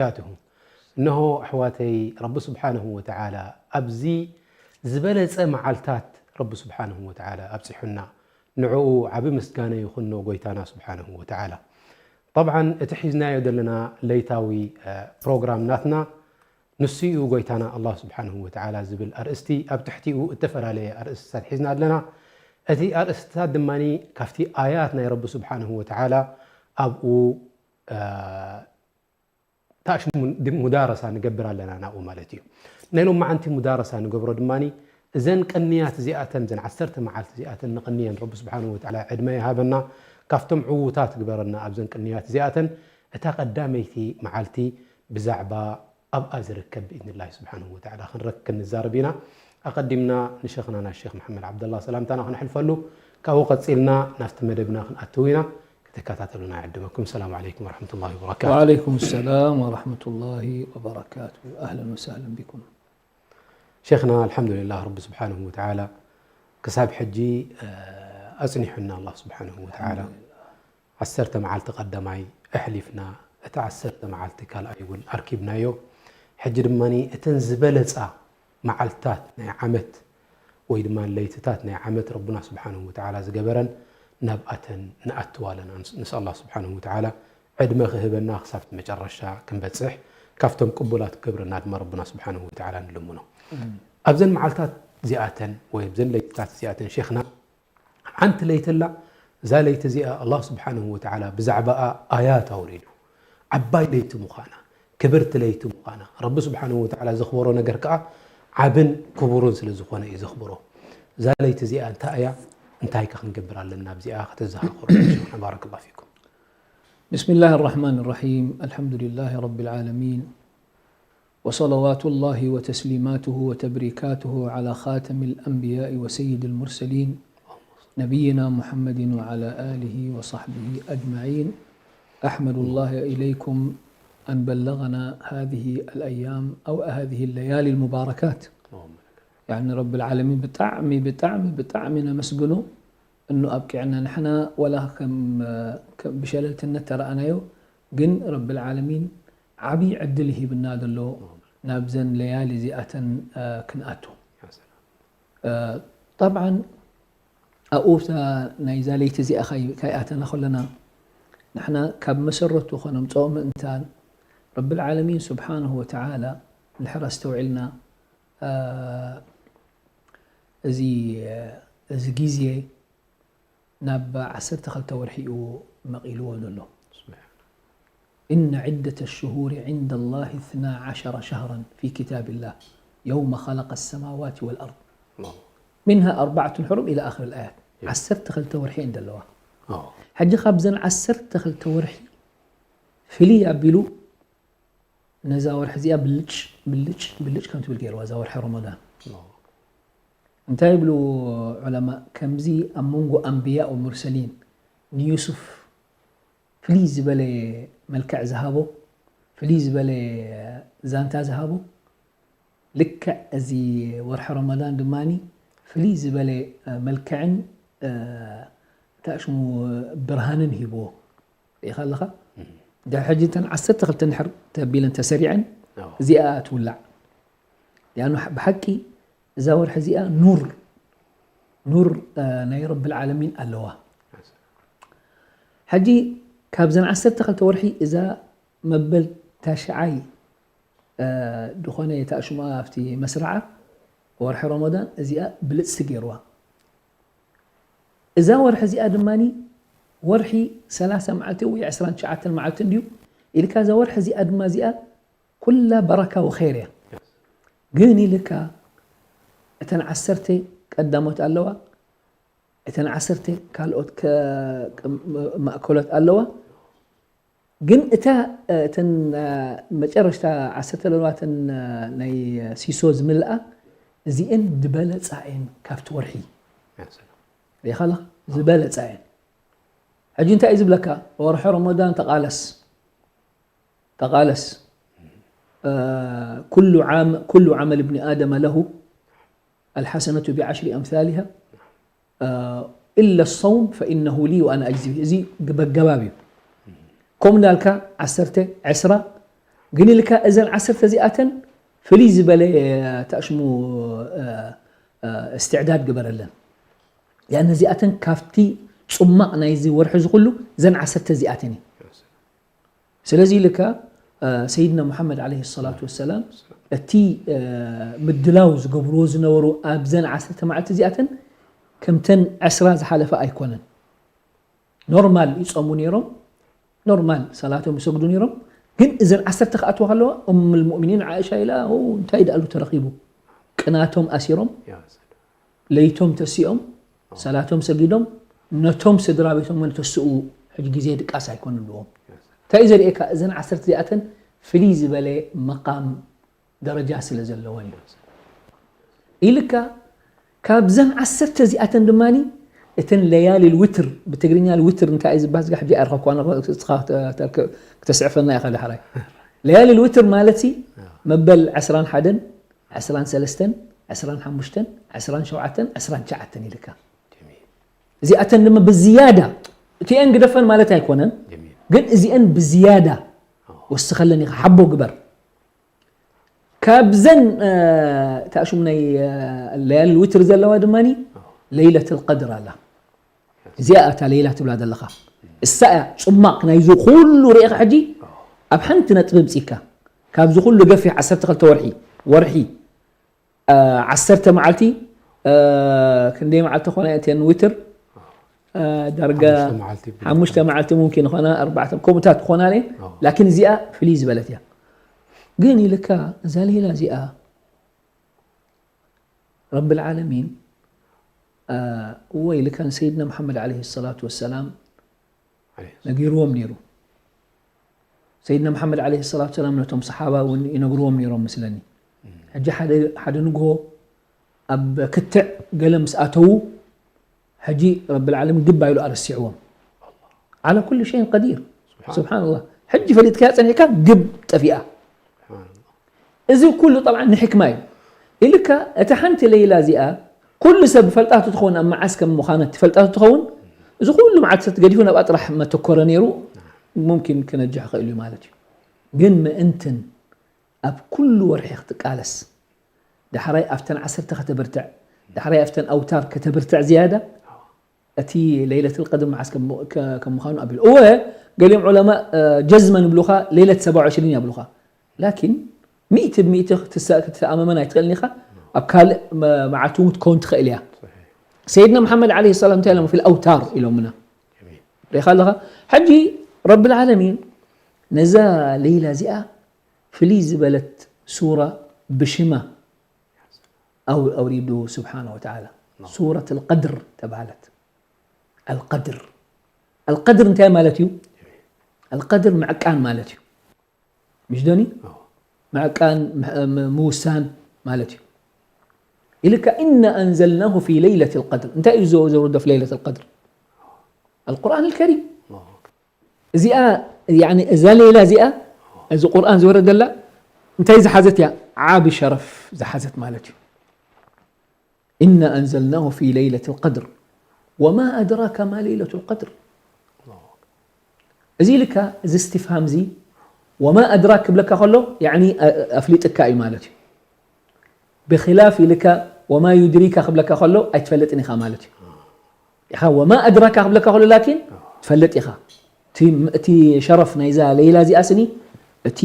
وبركاته. እነሆ ኣሕዋተይ፣ ረቢ ስብሓንሁ ወተዓላ ኣብዚ ዝበለጸ መዓልታት ረቢ ስብሓንሁ ወተዓላ ኣብጺሑና። ንዕኡ ዓቢ ምስጋና ይኹኖ ጎይታና ስብሓንሁ ወተዓላ። ጠብዓን እቲ ሒዝናዮ ዘለና ለይታዊ፣ እ፣ ፕሮግራም ናትና ንሱ እዩ ጎይታና ኣላህ ስብሓንሁ ወተዓላ ዝብል ኣርእስቲ ኣብ ትሕቲኡ እተፈላለየ ኣርእስትታት ሒዝና ኣለና። እቲ ኣርእስትታት ድማ ካብቲ ኣያት ናይ ረቢ ስብሓንሁ ወተዓላ ኣብኡ፣ እ፣ ታሽሙ ሙዳረሳ ንገብር ኣለና ናብኡ ማለት እዩ። ናይ ሎማዓንቲ ሙዳረሳ ንገብሮ ድማ እዘን ቅንያት እዚኣተን፣ እዘን ዓሰርተ መዓልቲ እዚኣተን ንቕንየን። ረቢ ስብሓንሁ ወተዓላ ዕድመ ይሃበና፣ ካብቶም ዕዉታት ግበረና ኣብዘን ቅንያት እዚኣተን። እታ ቀዳመይቲ መዓልቲ ብዛዕባ ኣብኣ ዝርከብ ብኢዝኒላሂ ስብሓንሁ ወተዓላ ክንረክ-፣ ክንዛረብ ኢና። ኣቐዲምና ንሸኽና ናብ ሸኽ መሓመድ ዓብደላ ሰላምታና ክነሕልፈሉ፣ ካብኡ ቀጺልና ናብቲ መደብና ክንኣትው ኢና። ክትከታተሉና ይዕድመኩም። ሰላም ዓለይኩም ወረሕመቱላሂ ወበረካቱ። وعليكم السلام ورحمة الله وبركاته. أهلا وسهلا بكم. ሸኽና፣ ኣልሓምዱሊላህ ረቢ ስብሓንሁ ወተዓላ ክሳብ ሕጂ፣ እ፣ ኣጽኒሑና ኣላህ ስብሓንሁ ወተዓላ። ዓሰርተ መዓልቲ ቀዳማይ ኣሕሊፍና፣ እታ ዓሰርተ መዓልቲ ካልኣይ እውን ኣርኪብናዮ። ሕጂ ድማ እተን ዝበለጻ መዓልታት ናይ ዓመት ወይ ድማ ለይትታት ናይ ዓመት ረቡና ስብሓንሁ ወተዓላ ዝገበረን ናብኣተን ንኣትው ኣለና። ንስ-፣ ንስኣል ኣላህ ስብሓንሁ ወተዓላ ዕድመ ክህበና ክሳብ እቲ መጨረሻ ክንበጽሕ፣ ካብቶም ቅቡላት ክገብረና ድማ ረቡና ስብሓንሁ ወተዓላ ንልምኖ። ኣብዘን መዓልታት እዚኣተን ወይ ኣብዘን ለይትታት እዚኣተን ሸኽና ሓንቲ ለይቲ ኣላ። እዛ ለይቲ እዚኣ ኣላህ ስብሓንሁ ወተዓላ ብዛዕባኣ ኣያት ኣውሪዱ። ዓባይ ለይቲ ምዃና፣ ክብርቲ ለይቲ ምዃና፣ ረቢ ስብሓንሁ ወተዓላ ዘኽበሮ ነገር ከኣ ዓብን ክቡርን ስለ ዝኾነ እዩ ዘኽብሮ። እዛ ለይቲ እዚኣ እንታይ እያ? እንታይ ከ ክንገብር ኣለና? ኣብዚኣ ከተዘኻኽሩ። ባረከላሁ ፊኩም። بسم الله الرحمن الرحيم. الحمد لله رب العالمين. وصلوات الله وتسليماته وتبريكاته على خاتم الأنبياء وسيد المرسلين نبينا محمد وعلى آله وصحبه أجمعين. أحمد الله إليكم أن بلغنا هذه الأيام أو هذه الليالي المباركات. يعني رب العالمين ብጣዕሚ ብጣዕሚ ብጣዕሚ ነመስግኖ። እኑ ኣብቂዕና ንሕና ወላ ከም፣ ከም ብሸለልትነት ተረኣናዮ፣ ግን ረብል ዓለሚን ዓብዪ ዕድል ሂብና ዘሎ ናብዘን ለያሊ እዚኣተን፣ እ፣ ክንኣቱ። እ፣ ጠብዓን ኣብኡ እታ ናይዛ ለይቲ እዚኣ ካይ-፣ ካይኣተና ከለና ንሕና ካብ መሰረቱ ከነምፅኦ ምእንታን ረብል ዓለሚን ስብሓንሁ ወተዓላ እንድሕር ኣስተውዒልና፣ እ፣ እዚ፣ እዚ ግዜ ናብ ዓሰርተ ክልተ ወርሒ እዩ መቒልዎ ዘሎ። إن عدة الشهور عند الله اثنا عشر شهرا في كتاب الله يوم خلق السماوات والأرض منها أربعة حرم إلى آخر الآيات. ዓሰርተ ክልተ ወርሒ እየን ዘለዋ። ሕጂ ካብዘን ዓሰርተ ክልተ ወርሒ ፍልይ ኣቢሉ ነዛ ወርሒ እዚኣ ብልጭ፣ ብልጭ፣ ብልጭ ከም ትብል ገይርዋ፣ እዛ ወርሒ ረመዳን። እንታይ ይብሉ ዑለማ? ከምዚ ኣብ መንጎ ኣንብያ ወሙርሰሊን ንዩሱፍ ፍልይ ዝበለ መልክዕ ዝሃቦ፣ ፍልይ ዝበለ ዛንታ ዝሃቦ፣ ልክዕ እዚ ወርሒ ረመዳን ድማ ፍልይ ዝበለ፣ እ፣ መልክዕን፣ እ፣ እንታይ ሽሙ ብርሃንን ሂብዎ። ርኢኻ ኣለኻ? ድሕሪ ሕጂ እተን ዓሰርተ ክልተ እንድሕር ተቢለን ተሰሪዐን፣ ኣዎ። እዚኣ ትውላዕ። ሊኣኑ ብሓቂ እዛ ወርሒ እዚኣ ኑር፣ ኑር፣ እ፣ ናይ ረብል ዓለሚን ኣለዋ። ሕጂ ካብዘን ዓሰርተ ክልተ ወርሒ እዛ መበል ታሽዓይ፣ እ፣ ዝኾነ እታ ሽማ ኣብቲ መስርዓ ወርሒ ረመዳን እዚኣ ብልጽቲ ገይርዋ። እዛ ወርሒ እዚኣ ድማ ወርሒ ሰላሳ መዓልቲ ወይ ዕስራን ትሽዓተን መዓልቲ እንድዩ ኢልካ፣ እዛ ወርሒ እዚኣ ድማ እዚኣ ኩላ በረካ ወኸይር እያ። ግን ኢልካ እተን ዓሰርተ ቀዳሞት ኣለዋ፣ እተን ዓሰርተ ካልኦት ከ-፣ ከ-፣ ማእከሎት ኣለዋ። ግን እታ፣ እተን፣ እ፣ መጨረሽታ ዓሰርተ ዘለዋ እተን፣ እ፣ ናይ ሲሶ ዝምልኣ፣ እዚኤን ዝበለጻ እየን ካብቲ ወርሒ። ያ ሰላም። ሪኢኻ ኣለኻ? ዝበለጻ እየን። ሕጂ እንታይ እዩ ዝብለካ? ወርሒ ረመዳን ተቓለስ። ተቓለስ። እ፣ ኩሉ ዓም-፣ ኩሉ ዓመል እብኒ ኣደመ ለሁ ኣልሓሰነቱ ቢዓሽሪ ኣምሳሊሃ፣ እ፣ ኢለ ሰውም ፈኢነሁ ሊ ወኣና ኣጅዚ ቢሂ። እዚ በገባብ እዩ። ከምኡ እንዳልካ ዓሰርተ፣ ዕስራ፣ ግን ኢልካ እዘን ዓሰርተ እዚኣተን ፍልይ ዝበለ ተኣሽሙ እስትዕዳድ ግበረለን። ያን እዚኣተን ካብቲ ጽማቕ ናይዚ ወርሒ ዝኹሉ እዘን ዓሰርተ እዚኣተን እዩ። ስለዚ ኢልካ ሰይድና ሙሓመድ ዓለይሂ ሰላቱ ወሰላም እቲ ምድላው ዝገብርዎ ዝነበሩ ኣብዘን ዓሰርተ መዓልቲ እዚኣተን ከምተን ዕስራ ዝሓለፈ ኣይኮነን። ኖርማል ይጾሙ ነይሮም፣ ኖርማል ሰላቶም ይሰግዱ ነይሮም። ግን እዘን ዓሰርተ ክኣትዋ ከለዋ እም ልሙእሚኒን ዓእሻ ኢላ እንታይ ደኣሉ ተረኺቡ ቅናቶም ኣሲሮም ለይቶም ተሲኦም ሰላቶም ሰጊዶም ነቶም ስድራ ቤቶም እውን ተስኡ። ሕጂ ግዜ ድቃስ ኣይኮን ኣለዎም። እንታይ እዩ ዘርእየካ? እዘን ዓሰርተ እዚኣተን ፍልይ ዝበለ መቃም ደረጃ ስለ ዘለወን እዩ። ኢልካ ካብዘን ዓሰርተ እዚኣተን ድማ እተን ለያሊ ልውትር፣ ብትግርኛ ልውትር እንታይ እዩ ዝበሃል? ዝጋ ሕጂ ኣይረኸብኳ ክትስዕፈና ኢኻ ዳሕራይ። ለያሊ ልውትር ማለት ሲ መበል ዕስራን ሓደን ዕስራን ሰለስተን ዕስራን ሓሙሽተን ዕስራን ሸውዓተን ዕስራን ትሽዓተን ኢልካ እዚኣተን ድማ ብዝያዳ እቲአን ግደፈን ማለት ኣይኮነን፣ ግን እዚአን ብዝያዳ ወስኸለን ኢኻ ሓቦ ግበር። ካብዘን ታሽሙ ናይ ለያል ውትር ዘለዋ ድማ ለይለት ልቀድር ኣላ። እዚኣ እታ ለይላ ትብላ ዘለኻ እሳ እያ። ጽማቕ ናይዚ ኩሉ ርኢኻ ሕጂ ኣብ ሓንቲ ነጥቢ ምጽኢካ ካብዚ ኩሉ ገፊሕ ዓሰርተ ክልተ ወርሒ ወርሒ ዓሰርተ መዓልቲ ክንደይ መዓልቲ ኮና እተን ውትር ዳርጋ ሓሙሽተ መዓልቲ ሙምኪን ኾና ኣርባዕተ ከምኡታት ክኾና ለ ላኪን እዚኣ ፍልይ ዝበለት እያ። ግን ኢልካ እዛ ሌላ እዚኣ ረቢ ልዓለሚን እወ ኢልካ ንሰይድና መሓመድ ዓለይሂ ሰላቱ ወሰላም ነጊርዎም ነይሩ። ሰይድና መሓመድ ዓለይሂ ሰላቱ ወሰላም ነቶም ሰሓባ እውን ይነግርዎም ነይሮም ምስለኒ። ሕጂ ሓደ ሓደ ንግሆ ኣብ ክትዕ ገለ ምስ ኣተዉ ሕጂ ረቢ ልዓለሚን ግባ ኢሉ ኣረሲዕዎም። ዓላ ኩሉ ሸይን ቀዲር። ስብሓንላህ። ሕጂ ፈሊጥካያ ጸኒሕካ ግብ ጠፊኣ። እዚ ኩሉ ጠብዓ ንሕክማ እዩ ኢልካ እታ ሓንቲ ለይላ እዚኣ ኩሉ ሰብ ፈልጣቱ ትኸውን ኣብ መዓስ ከም ምዃና ትፈልጣቱ ትኸውን። እዚ ኩሉ መዓልትታት ገዲፉ ናብኣ ጥራሕ መተኮረ ነይሩ ሙምኪን ክነጅሕ ክእል እዩ ማለት እዩ። ግን ምእንትን ኣብ ኩሉ ወርሒ ክትቃለስ ዳሕራይ ኣብተን ዓሰርተ ከተብርትዕ ዳሕራይ ኣብተን ኣውታር ከተብርትዕ ዝያዳ እቲ ለይለት ልቀድር መዓስ ከም ምዃኑ ኣቢሉ እወ ገሊኦም ዑለማ ጀዝመን ይብሉኻ ለይለት ሰባ ዕሽሪን ይብሉኻ ላኪን ሚእቲ ብሚእቲ ክትተኣመመን ኣይትኽእልን ኢኻ ኣብ ካልእ መዓልቲ እውን ክትከውን ትኽእል እያ ሰይድና መሓመድ ዓለ ሰላም እንታይ ኢሎም ፊል ኣውታር ኢሎምና ሪኻ ኣለኻ ሕጂ ረቢ ልዓለሚን ነዛ ለይላ እዚኣ ፍልይ ዝበለት ሱራ ብሽማ ኣውሪዱ ስብሓነ ወተዓላ ሱረት ኣልቀድር ተባህለት ኣልቀድር ኣልቀድር እንታይ ማለት እዩ ኣልቀድር ምዕቃን ማለት እዩ ምሽ ዶኒ ምዕቃን ምውሳን ማለት እዩ ኢልካ እና ኣንዘልናሁ ፊ ለይለት ልቀድር እንታይ እዩ ዘውርዶ ፊ ለይለት ልቀድር ኣልቁርን ልከሪም እዚኣ እዛ ሌላ እዚኣ እዚ ቁርን ዝወረደላ እንታይ ዝሓዘት እያ ዓቢ ሸረፍ ዝሓዘት ማለት እዩ إنا أنزلناه في ليلة القدر وما أدراك ما ليلة القدر እዚ ኢልካ እዚ استفهام እዚ وما أدراك ክብለካ ከሎ يعني ኣፍሊጥካ እዩ ማለት እዩ ብخلاف ኢልካ وما يدريك ክብለካ ከሎ ኣይትፈልጥን ኢኻ ማለት እዩ ኢኻ وما أدراك ክብለካ ከሎ ላኪን ትፈልጥ ኢኻ እቲ ሸረፍ ናይዛ ለይላ እዚኣ ስኒ እቲ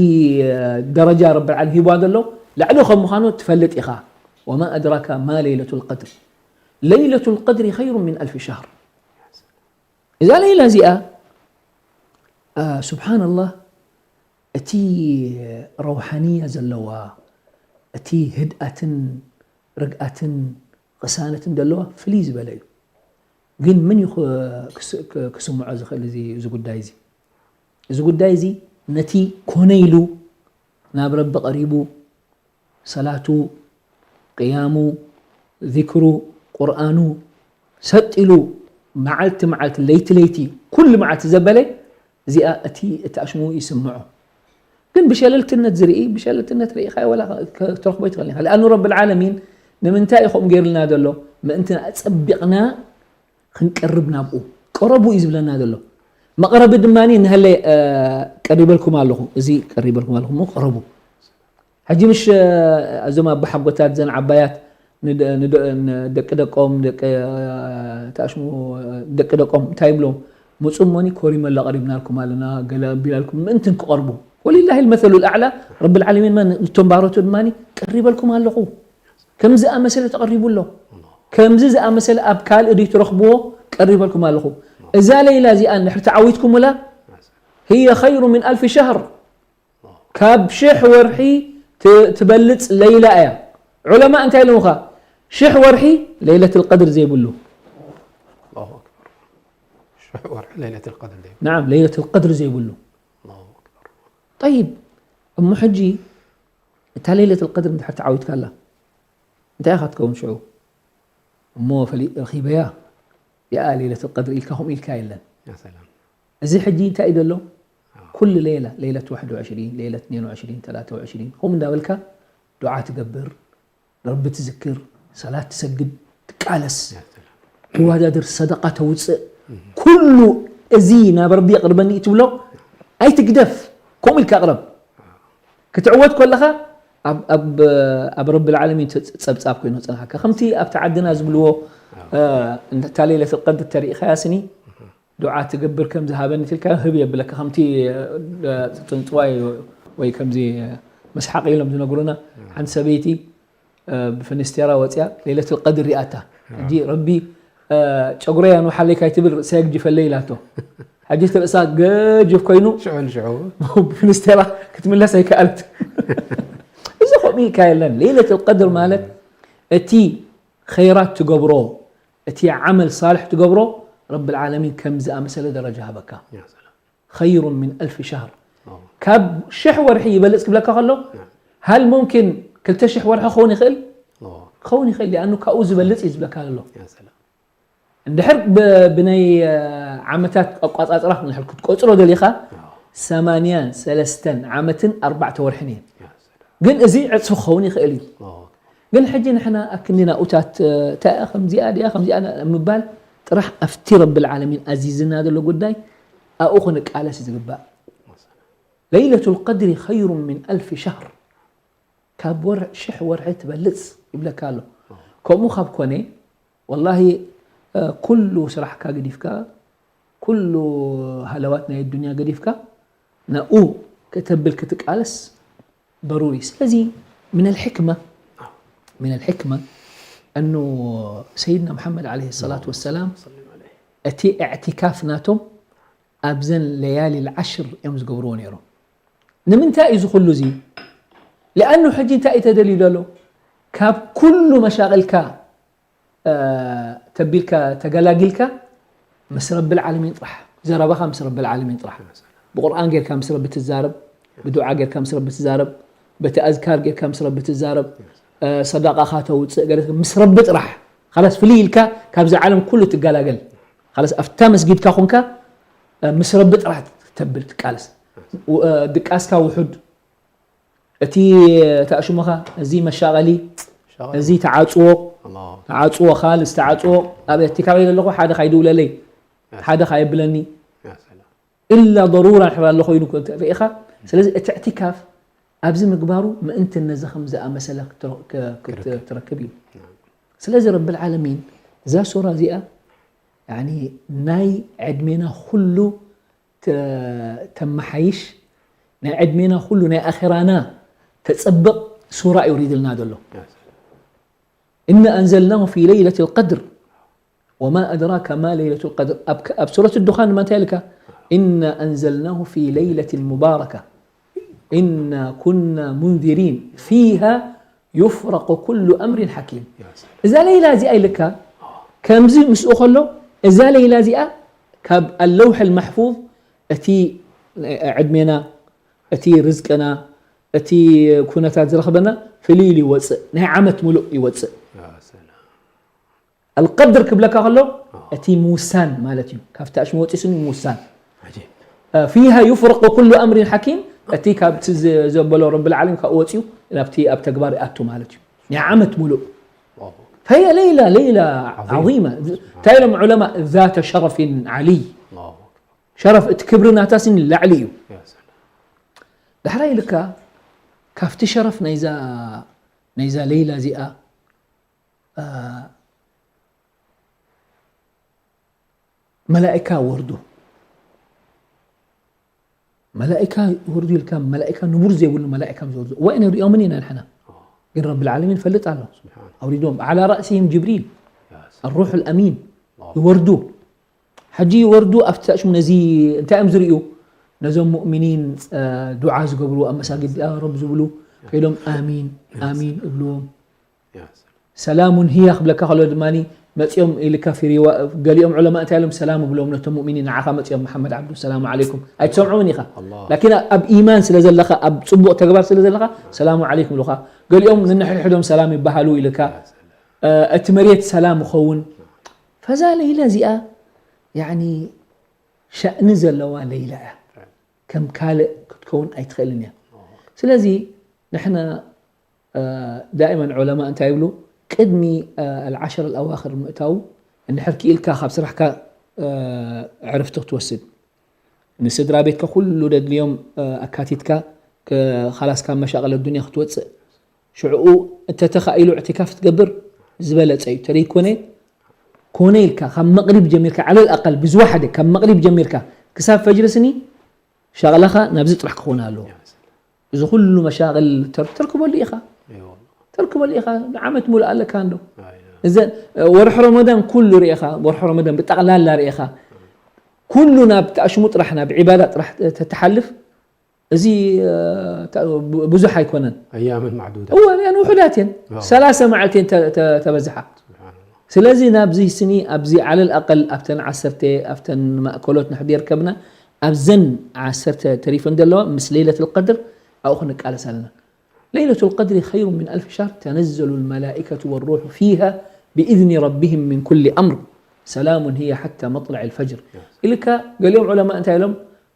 ደረጃ ረቢ ዓለም ሂብዋ ዘሎ ላዕሊ ከም ምዃኑ ትፈልጥ ኢኻ وما أدراك ما ليلة القدر ليلة القدر خير من ألف شهر እዛ ለይላ እዚኣ ስብሓንላህ እቲ ረውሓንያ ዘለዋ እቲ ህድኣትን ርግኣትን ቅሳነትን ዘለዋ ፍልይ ዝበለ እዩ ግን መን እዩ ክስምዖ ዝኽእል እዚ ጉዳይ እዚ እዚ ጉዳይ እዚ ነቲ ኮነ ኢሉ ናብ ረቢ ቀሪቡ ሰላቱ ቅያሙ ዚክሩ ቁርኣኑ ሰጥ ኢሉ መዓልቲ መዓልቲ ለይቲ ለይቲ ኩሉ መዓልቲ ዘበለ እዚኣ እቲ እቲ ኣሽሙ ይስምዖ ግን ብሸለልትነት ዝርኢ ብሸለልትነት ርኢኻ ወላ ክትረኽቦ ይትኽእል ኢኻ لأنه رب العالمين ንምንታይ እዩ ከምኡ ገይርልና ዘሎ ምእንቲ ኣጸቢቕና ክንቀርብ ናብኡ ቀረቡ እዩ ዝብለና ዘሎ መቕረቢ ድማ ንህለ ቀሪበልኩም ኣለኹ። እዚ ቀሪበልኩም ኣለኹ እሞ ቅረቡ። ሕጂ ምሽ እዞም ኣቦሓጎታት ዘን ዓባያት ንደ- ንደ- ንደቂ ደቆም ደቂ ተኣሽሙ ደቂ ደቆም እንታይ ይብሎም? ምፁ እሞኒ ኮሪመላ ቀሪብናልኩም ኣለና ገለ ኣቢላልኩም ምእንትን ክቐርቡ ወሊላሂ ልመሰሉ ልኣዕላ ረቢ ልዓለሚን መን ንቶም ባሮቱ ድማ ቀሪበልኩም ኣለኹ። ከምዚ ኣመሰለ ተቐሪቡ ኣሎ። ከምዚ ዝኣመሰለ ኣብ ካልእ ድዩ ትረኽብዎ? ቀሪበልኩም ኣለኹ። እዛ ለይላ እዚኣ እንድሕር ተዓዊትኩምላ هي خير من ألف شهر ካብ ሽሕ ወርሒ ት- ትበልፅ ለይላ እያ። ዑለማ እንታይ ኢሎምኻ? ሽሕ ወርሒ ለይለት ልቀድር ዘይብሉ الله أكبر. ሽሕ ወርሒ ለይለት ልቀድር ዘይብሉ ናዓም ለይለት ልቀድር ዘይብሉ الله أكبر. ጠይብ እሞ ሕጂ እታ ለይለት ልቀድር እንድሕር ተዓዊትካላ እንታይ ኢኻ ትከውን ሽዑ እሞ ፈሊ ረኺበያ ያ ለይለት ልቀድር ኢልካ ከምኡ ኢልካ የለን يا سلام. እዚ ሕጂ እንታይ እዩ ዘሎ ኩሉ ሌላ ሌለት 21 ሌለት 22 23 ከምኡ እንዳበልካ ዱዓ ትገብር ረቢ ትዝክር ሰላት ትሰግድ ትቃለስ يا سلام. ትወዳደር ሰደቃ ተውፅእ ኩሉ እዚ ናብ ረቢ የቅርበኒ እዩ ትብሎ ኣይትግደፍ ከምኡ ኢልካ ቅረብ ክትዕወት ከለኻ ኣብ- ኣብ ኣብ ረቢ ልዓለሚን ጸብጻብ ኮይኑ ፀንሓካ ከምቲ ኣብቲ ዓድና ዝብልዎ እታ ሌለት ቀድር ተሪኢኻያ ስኒ ዱዓ ትገብር ከም ዝሃበኒ ትልካ ህብ የብለካ ከምቲ ጥንፅዋይ ወይ ከምዚ መስሓቅ ኢሎም ዝነግሩና ሓንቲ ሰበይቲ ብፍንስቴራ ወፅያ ሌለት ቀድር ሪኣታ ሕጂ ረቢ ጨጉረይ ኣንውሓለይ ካይትብል ርእሰይ ኣግጅፈለይ ኢላቶ ሕጂ እቲ ርእሳ ገጅፍ ኮይኑ ሽዑ ንሽዑ ብፍንስቴራ ክትምለስ ኣይከኣለት እዚ ከምኡ ኢልካ የለን ሌለት ቀድር ማለት እቲ ኸይራት ትገብሮ እቲ ዓመል ሳልሕ ትገብሮ ረብ ልዓለሚን ከም ዝኣመሰለ ደረጃ ሃበካ يا سلام. خير من ألف شهر اه. ካብ ሽሕ ወርሒ ይበልፅ ክብለካ ከሎ هل ممكن ክልተ ሽሕ ወርሒ ክኸውን ይኽእል اه. ክኸውን ይኽእል ሊኣኑ ካብኡ ዝበልፅ እዩ ዝብለካ ዘሎ يا سلام. እንድሕር ብ- ብናይ እ፣ ዓመታት ኣቋፃፅራ ክንድሕር ክትቆፅሮ ደሊኻ اه. ሰማንያን ሰለስተን ዓመትን ኣርባዕተ ወርሕን እየን يا سلام. ግን እዚ ዕፅፊ ክኸውን ይኽእል እዩ اه. ግን ሕጂ ንሕና ኣብ ክንዲ ናኡታት እ፣ እታ እያ ከምዚኣ ድያ ከምዚኣ ና- ምባል ጥራሕ ኣብቲ ረቢ ልዓለሚን ኣዚዝና ዘሎ ጉዳይ ኣብኡ ክንቃለስ እዩ ዝግባእ ለይለቱ ልቀድሪ ኸይሩ ምን ኣልፊ ሸህር ካብ ወርሒ ሽሕ ወርሒ ትበልፅ ይብለካ ኣሎ ከምኡ ካብ ኮነ ወላሂ እ፣ ኩሉ ስራሕካ ገዲፍካ ኩሉ ሃለዋት ናይ ዱንያ ገዲፍካ ናብኡ ከተብል ክትቃለስ ضروري ስለዚ من الحكمة من الحكمة أنه سيدنا محمد عليه الصلاة والسلام እቲ اعتكاف ናቶም ኣብዘን ለያሊ العشر እዮም ዝገብርዎ ነይሮም ንምንታይ እዩ ዝኩሉ እዚ لأنه ሕጂ እንታይ እዩ ተደልዩ ዘሎ ካብ ኩሉ መሻቅልካ እ፣ ተቢልካ ተገላጊልካ ምስ ረቢ ልዓለሚን ጥራሕ ዘረባኻ ምስ ረቢ ልዓለሚን ጥራሕ ብቁርኣን ጌርካ ምስ ረቢ ትዛረብ ብዱዓ ጌርካ ምስ ረቢ ትዛረብ በቲ ኣዝካር ጌርካ ምስ ረቢ ትዛረብ እ፣ ሰዳቃኻ ተውፅእ ገለ ምስ ረቢ ጥራሕ ካላስ ፍልይ ኢልካ ካብዚ ዓለም ኩሉ ትገላገል ካላስ ኣብታ መስጊድካ ኮንካ እ፣ ምስ ረቢ ጥራሕ ተብል ትቃለስ እ፣ ድቃስካ ውሑድ እቲ ታሽሙኻ እዚ መሻቐሊ እዚ ተዓፅዎ ተዓፅዎ ካልስ ተዓፅዎ ኣብ እዕቲካፍ ኢለ ኣለኹ ሓደ ካይድውለለይ ሓደ ካየብለኒ ኢላ ضرورة እንድሕር ኣሎ ኮይኑ ሪኢኻ ስለዚ እቲ እዕቲካፍ ኣብዚ ምግባሩ ምእንቲ ነዚ ከም ዝኣመሰለ ክትረክብ እዩ ስለዚ ረቢ ልዓለሚን እዛ ሱራ እዚኣ ናይ ዕድሜና ኩሉ ተመሓይሽ ናይ ዕድሜና ኩሉ ናይ ኣኼራና ተፀብቕ ሱራ እዩ ሪድልና ዘሎ إنا أنزلناه في ليلة القدر وما أدراك ما ليلة القدر ኣብ ሱረት ዱኻን ድማ እንታይ ኢልካ إنا أنزلناه في ليلة مباركة إنا كنا منذرين فيها يفرق كل أمر حكيم እዛ ለይላ እዚኣ ኢልካ ከምዚ ምስኡ ከሎ እዛ ለይላ እዚኣ ካብ ኣለውሕ ልማሕፉዝ እቲ ዕድሜና እቲ ርዝቅና እቲ ኩነታት ዝረኽበና ፍልይ ኢሉ ይወፅእ ናይ ዓመት ሙሉእ ይወፅእ القدر ክብለካ ከሎ እቲ ምውሳን ማለት እዩ ካብቲ ኣሽሙ ወፂ ስኒ ምውሳን فيها يفرق كل أمر حكيم እቲ ካብቲ ዘበሎ ረቢ ልዓለሚን ካብኡ ወፂኡ ናብቲ ኣብ ተግባር ይኣቱ ማለት እዩ ናይ ዓመት ሙሉእ فهي ليلة ليلة عظيمة እንታይ ኢሎም ዑለማ ذات شرف علي ሸረፍ እቲ ክብሪ ናታ ስኒ ላዕሊ እዩ። ያ ሰላም። ዳሕራይ ኢልካ ካብቲ ሸረፍ ናይዛ ናይዛ ለይላ እዚኣ፣ አ፣ መላእካ ወርዱ። መላእካ ወርዱ ኢልካ፣ መላእካ ንቡር ዘይብሉ መላእካ ምስ ወርዱ። እዋእ፣ ንሪኦምን ኢና ንሕና። ግን ረብል ዓለሚን ይፈልጥ ኣሎ። ስብሓን። ኣውሪዶም። ዓላ ራእሲሂም ጅብሪል፣ ያ ሰላም። ኣሩሑል ኣሚን፣ ኣላሁ። ይወርዱ። ሕጂ ይወርዱ ኣብቲ ታሽሙ ነዚ እንታይ እዮም ዝርእዩ? ነዞም ሙእሚኒን፣ አ፣ ዱዓ ዝገብሩ ኣብ መሳጊድ፣ ያ ረብ ዝብሉ፣ ከይዶም ኣሚን፣ ኣሚን እብልዎም። ያ ሰላም። ሰላሙን ሂያ ክብለካ ከሎ ድማ መጺኦም ኢልካ ፊሪዋ፣ ገሊኦም ዑለማ እንታይ ኢሎም ሰላም እብሎም ነቶም ሙእሚኒን፣ ንዓኻ መጺኦም መሓመድ ዓብዱ ሰላም ዓለይኩም ኣይትሰምዖምን ኢኻ። ኣላህ። ላኪን ኣብ ኢማን ስለ ዘለኻ፣ ኣብ ጽቡቕ ተግባር ስለ ዘለኻ ሰላሙ ዓለይኩም ኢሉኻ። ገሊኦም ንንሕድሕዶም ሰላም ይበሃሉ ኢልካ፣ ያ ሰላም። እ፣ እቲ መሬት ሰላም ይኸውን። ፈዛ ለይላ እዚኣ ያኒ ሸእኒ ዘለዋ ለይላ እያ። ከም ካልእ ክትከውን ኣይትኽእልን እያ። ስለዚ ንሕና እ፣ ዳኢመን ዑለማ እንታይ ይብሉ? ቅድሚ፣ እ፣ ኣልዓሸር ኣልኣዋኽር ምእታው፣ እንድሕር ክኢልካ ካብ ስራሕካ፣ እ፣ ዕርፍቲ ክትወስድ፣ ንስድራ ቤትካ ኩሉ ደድልዮም፣ እ፣ ኣካቲትካ፣ ክ-፣ ኻላስ ካብ መሻቕል ኣዱንያ ክትወጽእ፣ ሽዕኡ እንተተኻኢሉ እዕቲካፍ ክትገብር ዝበለጸ እዩ። ተደይኮነ፣ ኮነ ኢልካ ካብ መቕሪብ ጀሚርካ፣ ዓለል ኣቀል ብዝወሓደ ካብ መቕሪብ ጀሚርካ ክሳብ ፈጅሪ ስኒ፣ ሸቕላኻ ናብዚ ጥራሕ ክኾን ኣለዎ። እዚ ኩሉ መሻቕል ተር-፣ ተርክበሉ ኢኻ። እይ ወላሂ። ተርክበሉ ኢኻ። ንዓመት ሙሉእ ኣለካ እንዶ። ኣይ፣ ኣይ። እዘን፣ ወርሒ ረመዳን ኩሉ ርኢኻ፣ ወርሒ ረመዳን ብጠቕላላ ርኢኻ፣ ኩሉ ናብ ተኣሽሙ ጥራሕ፣ ናብ ዒባዳ ጥራሕ ተ-፣ ተትሓልፍ፣ እዚ፣ እ፣ ተ-፣ ቡ-፣ ብዙሕ ኣይኮነን። ኣያመን ማዕዱዳት። እወ፣ እዚኣን ውሑዳት እየን። ኣዎ። ሰላሳ መዓልቲ እየን ተ-፣ ተ-፣ ተበዝሓ። ስብሓንላህ። ስለዚ ናብዚ ስኒ፣ ኣብዚ ዓለል ኣቀል ኣብተን ዓሰርተ፣ ኣብተን ማእከሎት ንሕዲ ይርከብና፣ ኣብዘን ዓሰርተ ተሪፈን ዘለዋ ምስ ለይለቱል ቀድር ኣብኡ ክንቃለስ ኣለና። ለይለቱል ቀድሪ ኸይሩ ምን ኣልፊ ሸህር፣ ተነዘሉ ልመላኢከቱ ወሩሑ ፊሃ ብኢዝኒ ረቢሂም ምን ኩሊ ኣምር፣ ሰላሙን ሂየ ሓታ መጥለዕ ልፈጅር። ኢልካ፣ ገሊኦም ዑለማ እንታይ ኢሎም?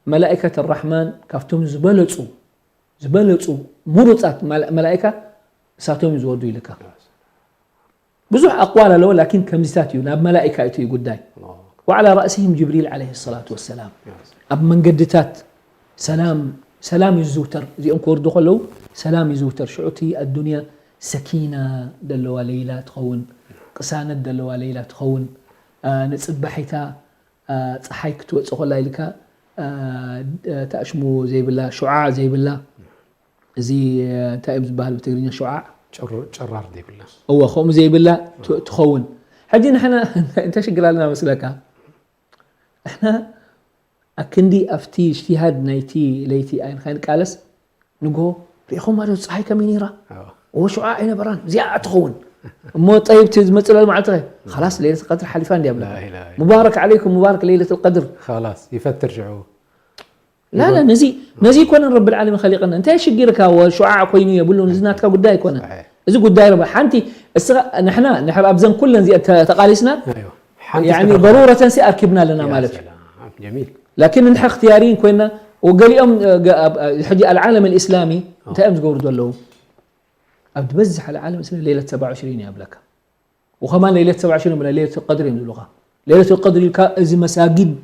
መላኢከት ኣራሕማን ካብቶም ዝበለጹ፣ ዝበለጹ ምሩጻት መላ-፣ መላኢካ እሳቶም እዮም ዝወርዱ ኢልካ። ብዙሕ ኣቕዋል ኣለዎ፣ ላኪን ከምዚታት እዩ፣ ናብ መላኢካ እቲ እዩ ጉዳይ። ኣላሁ ኣክበር። ወዓላ ራእሲሂም ጅብሪል ዓለይሂ ሰላቱ ወሰላም። ያ ሰላም። ኣብ መንገድታት ሰላም፣ ሰላም ይዝውተር። እዚኦም ክወርዱ ከለዉ ሰላም ይዝውተር። ሽዑ እቲ ኣዱንያ ሰኪና ደለዋ ለይላ ትኸውን፣ ቅሳነት ደለዋ ለይላ ትኸውን። አ፣ ንጽባሒታ፣ አ፣ ጸሓይ ክትወጽእ ከላ ኢልካ፣ አ፣ ድ-፣ ታሽሙ ዘይብላ፣ ሹዓዕ ዘይብላ፣ እዚ፣ እ፣ እንታይ እዮም ዝበሃል ብትግርኛ? ሹዓዕ? ጨሮ-፣ ጨራር ዘይብላ። እወ፣ ከምኡ ዘይብላ ት-፣ ትኸውን። ሕጂ ንሕና እንታይ ሽግር ኣለና መስለካ? ንሕና ኣክንዲ ኣብቲ እጅትሃድ ናይቲ ለይቲ ኣይንካ ንቃለስ፣ ንግሆ ርኢኹማ ዶ ፀሓይ ከመይ ነይራ? ኣዎ። እወ፣ ሹዓዕ ኣይነበራን፣ እዚኣ ትኸውን። እሞ ጠይብ፣ እቲ ዝመፅእ ለይለ መዓልቲ ኸ? ኸላስ፣ ለይለት ቀድር ሓሊፋ እንድያ ብለካ። ላ ኢላሃ ኢላ። ሙባረክ ዓለይኩም፣ ሙባረክ ለይለት ቀድር። ኸላስ፣ ይፈትር ሽዑ። لا، لا، ነዚ፣ ነዚ ኣይኮነን ረብል ዓለሚን ኸሊቀና። እንታይ ሽግርካ? ወሹዓዕ ኮይኑ የብሉን፣ እዚ ናትካ ጉዳይ ኣይኮነን። صحيح. እዚ ጉዳይ ረብ-፣ ሓንቲ እስኻ፣ ንሕና፣ ንሕና ኣብዘን ኩለን እዚኣን ተ-፣ ተቓሊስና፣ ኣይዋ። ሓንቲ ያኒ እስከ ተቕርብ። ضرورة ሲ ኣርኪብና ኣለና يا ማለት እዩ። سلام. جميل. ላኪን ንሕና እክትያርይን ኮይና፣ ወገሊኦም፣ እ፣ ገ-፣ ኣብ፣ እ፣ ሕጂ ኣልዓለም ኣልእስላሚ ኣዎ። እንታይ እዮም ዝገብሩ ዘለዉ? ኣብ ዝበዝሕ ኣልዓለም እስላሚ ሌለት ሰብዓ ወዕሽሪን እያ ብለካ። ወኸማን ለይለት ሰብዓ ሽን ብለ ለይለት ቀድር እዮም ዝብሉኻ። ለይለት ቀድር ኢልካ እዚ መሳጊድ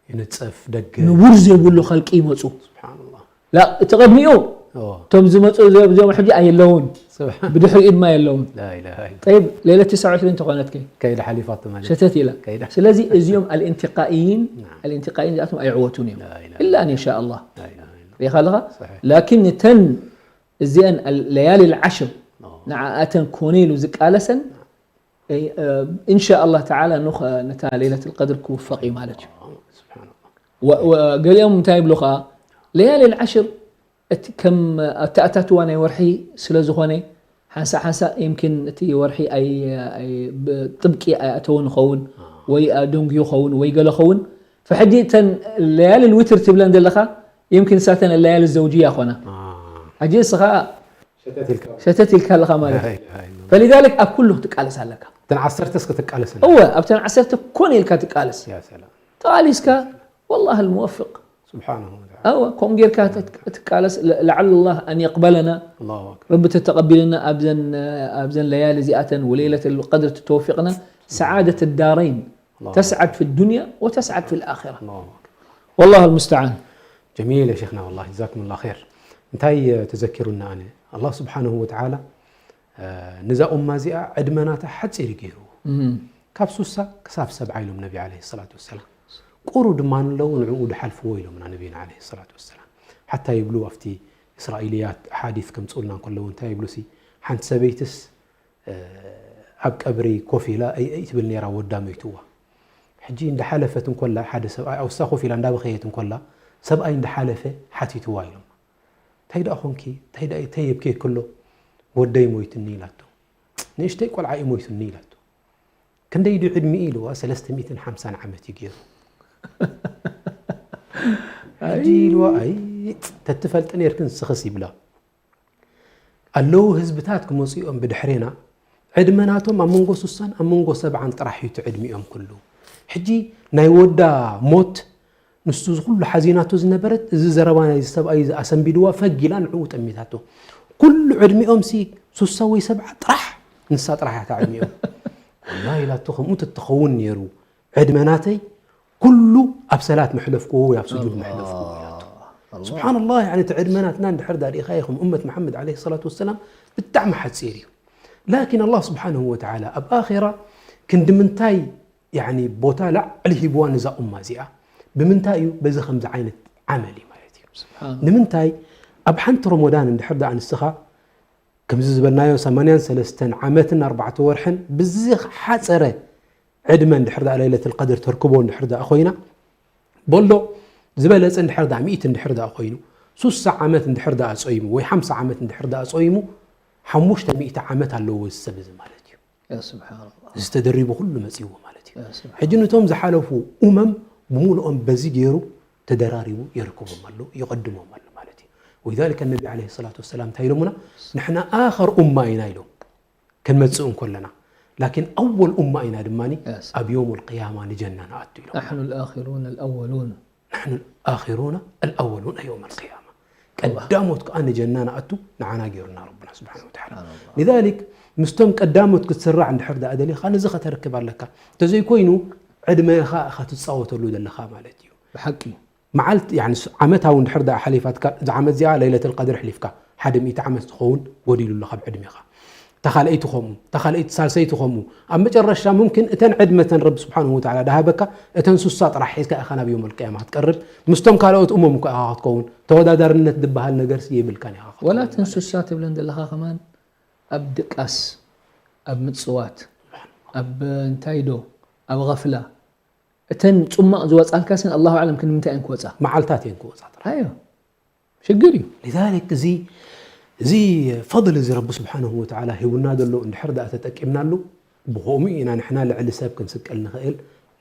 ይንጸፍ፣ ደገ ንቡር ዘይብሉ ኸልቂ ይመጹ። ስብሓንላህ። ላ፣ እቲ ቅድሚኡ፣ እዎ። እቶም ዝመጹ እዚኦም፣ እዚኦም ሕጂ ኣየለውን። ስብሓን-፣ ብድሕሪኡ ድማ የለውን። ላ ኢላሃ ኢላ። ጠይብ፣ ለይለት ትስዓ ወዕሽሪን እንተኾነት ከ? ከይዳ ሓሊፋቶ ማለት። ሸተት ኢላ። ከይዳ። ስለዚ እዚኦም ኣልእንትቃኢይን፣ ናም። ኣልእንትቃኢይን እዚኣቶም ኣይዕወቱን እዮም። ላ ኢላሃ ኢላ። ኢላ ኣን ኢንሻ ኣላህ። ላ ኢላሃ ኢላ። ሪኢኻ ኣለኻ? ሰሒሕ። ላኪን እተን እዚአን ለያሊ ልዓሽር፣ ኣዎ። ንዓኣተን ኮነ ኢሉ ዝቃለሰን፣ እይ፣ እ፣ ኢንሻ ኣላህ ተዓላ፣ ንኸ-፣ ነታ ለይለት ልቀድር ክውፈቕ እዩ ማለት እዩ። ኣዎ፣ ስብሓንላህ። ወ-፣ ወ-፣ ገሊኦም እንታይ ይብሉ ኸዓ፣ ለያሊ ልዓሽር እቲ ከም ኣተኣታትዋ ናይ ወርሒ ስለ ዝኾነ፣ ሓንሳእ ሓንሳእ ይምኪን እቲ ወርሒ ኣይ-፣ ኣይ-፣ ብጥብቂ ኣይኣተውን ይኸውን፣ ኣዎ። ወይ ኣደንጉዩ ይኸውን፣ ወይ ገለ ኸውን። ፈሕጂ እተን ለያሊ ልዊትር ትብለን ዘለኻ፣ ይምኪን እሳተን ለያሊ ዘውጅያ ኾና። ኣዎ። ሕጂ እስኻ ሸተት ኢልካ። ሸተት ኢልካ ኣለኻ ማለት እዩ። ላ ኢላሃ ኢላላህ። ፈሊዛሊክ ኣብ ኩሉ ክትቃለስ ኣለካ። እተን ዓሰርተ እስከ ትቃለስ ኣለካ። እወ፣ ኣብተን ዓሰርተ ኮነ ኢልካ ትቃለስ። ያ ሰላም። ተቓሊስካ፣ ወላሂ ልሙወፍቅ። ስብሓነሁ ወተዓላ። እወ፣ ከምኡ ጌርካ ትት-፣ ትቃለስ፣ ለ-፣ ለዓለ ላህ ኣን የቅበለና። ኣላሁ ኣክበር። ረቢ ተተቐቢልና ኣብዘን፣ ኣብዘን ለያሊ እዚኣተን ወለይለት ልቀድር ተተወፊቕና፣ ሰዓደት ዳረይን፣ ኣላሁ ተስዓድ ፊ ዱንያ ወተስዓድ ፊ ልኣኺራ። ኣላሁ ኣክበር። والله المستعان. ጀሚል ያ ሸይኽና፣ ወላሂ ጀዛኩም ላ ኸይር። እንታይ ተዘኪሩና ኣነ፣ ኣላህ ስብሓንሁ ወተዓላ ነዛ ኡማ እዚኣ ዕድመ ናታ ሓፂር ገይሩ፣ ካብ ሱሳ ክሳብ ሰብዓ ኢሎም ነቢ ዓለይሂ ሰላቱ ወሰላም። ቁሩብ ድማ ኣለዉ ንዕኡ ድሓልፍዎ ኢሎምና ነቢና ዓለይሂ ሰላቱ ወሰላም። ሓታ ይብሉ ኣብቲ እስራኤልያት ሓዲስ ከምፅኡልና እንከለዉ እንታይ ይብሉ ሲ፣ ሓንቲ ሰበይትስ ኣብ ቀብሪ ኮፍ ኢላ ኣይትብል ነይራ ወዳ መይትዋ። ሕጂ እንዳሓለፈት እንኮላ ሓደ ሰብኣይ ኣብሳ ኮፍ ኢላ እንዳበኸየት እንኮላ ሰብኣይ እንዳሓለፈ ሓቲትዋ ኢሎም። እንታይ ደኣ ኾንኪ? እንታይ ደኣ ተየብኬ ክሎ ወደይ ሞይትኒ ኢላቶ። ንእሽተይ ቆልዓ እዩ ሞይትኒ ኢላቶ። ክንደይ ድዩ ዕድሚኡ ኢልዋ። ሰለስተ ሚእትን ሓምሳን ዓመት እዩ ገይሩ። ሕጂ ኢልዋ ኣይ ተትፈልጢ ነርክን ስኽስ ይብላ። ኣለዉ ህዝብታት ክመፁ እዮም ብድሕሬና። ዕድመ ናቶም ኣብ መንጎ ሱሳን ኣብ መንጎ ሰብዓን ጥራሕ እዩ እቲ ዕድሚኦም ኩሉ። ሕጂ ናይ ወዳ ሞት ንሱ ዝኩሉ ሓዚናቶ ዝነበረት እዚ ዘረባ ናይዚ ሰብኣይ እዚ ኣሰንቢድዋ ፈጊላ ንዕኡ ጠሚታቶ። ኩሉ ዕድሚኦም ሲ ሱሳ ወይ ሰብዓ ጥራሕ ንሳ ጥራሕ እያ እታ ዕድሚኦም። ወላሂ ኢላቶ ከምኡ ተትኸውን ነይሩ ዕድመ ናተይ ኩሉ ኣብ ሰላት መሕለፍክዎ ወይ ኣብ ስጁድ መሕለፍክዎ ኢላቶ። ስብሓንላህ፣ ያኒ እቲ ዕድመ ናትና እንድሕር ዳ ርኢኻዮ ከም እመት መሓመድ ዓለይሂ ሰላቱ ወሰላም ብጣዕሚ ሓፂር እዩ። ላኪን ኣላህ ስብሓንሁ ወተዓላ ኣብ ኣኼራ ክንዲ ምንታይ ያኒ ቦታ ላዕሊ ሂብዋ ነዛ ኡማ እዚኣ ብምንታይ እዩ? በዚ ከምዚ ዓይነት ዓመል እዩ ማለት እዩ። ንምንታይ ኣብ ሓንቲ ረመዳን እንድሕር ዳ ንስኻ ከምዚ ዝበልናዮ ሰማንያን ሰለስተን ዓመትን ኣርባዕተ ወርሕን ብዝሓፀረ ዕድመ እንድሕር ደኣ ለይለትል ቀድር ተርክቦ እንድሕር ደኣ ኮይና፣ በሎ ዝበለፀ እንድሕር ደኣ ሚእቲ እንድሕር ደኣ ኮይኑ፣ ሱሳ ዓመት እንድሕር ደኣ ጾይሙ ወይ ሓምሳ ዓመት እንድሕር ደኣ ጾይሙ፣ ሓሙሽተ ሚእቲ ዓመት ኣለዎ እዚ ሰብ እዚ ማለት እዩ። ያ ስብሓንላህ። እዚ ተደሪቡ ኩሉ መጺዎ ማለት እዩ። ያ ስብሓን። ሕጂ ነቶም ዝሓለፉ ኡመም ብምሉኦም በዚ ገይሩ ተደራሪቡ የርክቦም ኣሎ፣ ይቐድሞም ኣሎ ማለት እዩ። ወሊዛሊከ ነቢ ዓለይሂ ሰላቱ ወሰላም እንታይ ኢሎምና? ንሕና ኣኸር ኡማ ኢና ኢሎም። ክንመጽእ እንከለና ላኪን ኣወል ኡማ ኢና ድማ ኣብ የውም ልቅያማ ንጀና ንኣቱ ኢሎም። نحن الآخرون الأولون. نحن الآخرون الأولون يوم القيامة። ቀዳሞት ከዓ ንጀና ንኣቱ ንዓና ገይሩና ረብና ስብሓን ወተዓላ። ሊዛሊክ ምስቶም ቀዳሞት ክትስራዕ እንድሕር ደኣ ደሊኻ ነዚ ከተርክብ ኣለካ። እንተዘይኮይኑ ዕድመኻ ኢኻ ትፃወተሉ ዘለኻ ማለት እዩ። ብሓቂ መዓልቲ ያኒ ዓመታዊ እንድሕር ደኣ ሓሊፋትካ እዛ ዓመት እዚኣ ለይለተል ቀድር ሕሊፍካ ሓደ ሚእቲ ዓመት ዝኸውን ጎዲሉ ኣሎ ካብ ዕድሜኻ። እታ ካልኣይቲ ከምኡ እታ ካልኣይቲ ሳልሰይቲ ከምኡ ኣብ መጨረሻ ሙምኪን እተን ዕድመተን ረቢ ስብሓንሁ ወተዓላ ድሃበካ እተን ሱሳ ጥራሕ ሒዝካ ኢኻ ናብ ዮም ልቅያማ ክትቀርብ ምስቶም ካልኦት እሞም እኳ ኢኻ ክትከውን ተወዳዳርነት ዝበሃል ነገርሲ የብልካን ኢኻ ክትከውን ወላ እተን ማለት እዩ። ሱሳ ትብለን ዘለኻ ከማን ኣብ ድቃስ ኣብ ምፅዋት ኣብ እንታይ ዶ ኣብ غፍላ እተን ፅማቕ ዝወፃልካ ስን ኣላሁ ኣዕለም ክንምንታይ እየን ክወፃ መዓልታት እየን ክወፃ ጥራሕ። ኣዮ ሽግር እዩ ሊዛሊክ እዚ እዚ ፈضል እዚ ረቢ ስብሓንሁ ወተዓላ ሂቡና ዘሎ እንድሕር ደኣ ተጠቂምናሉ ብኸምኡ ኢና ንሕና ልዕሊ ሰብ ክንስቀል ንኽእል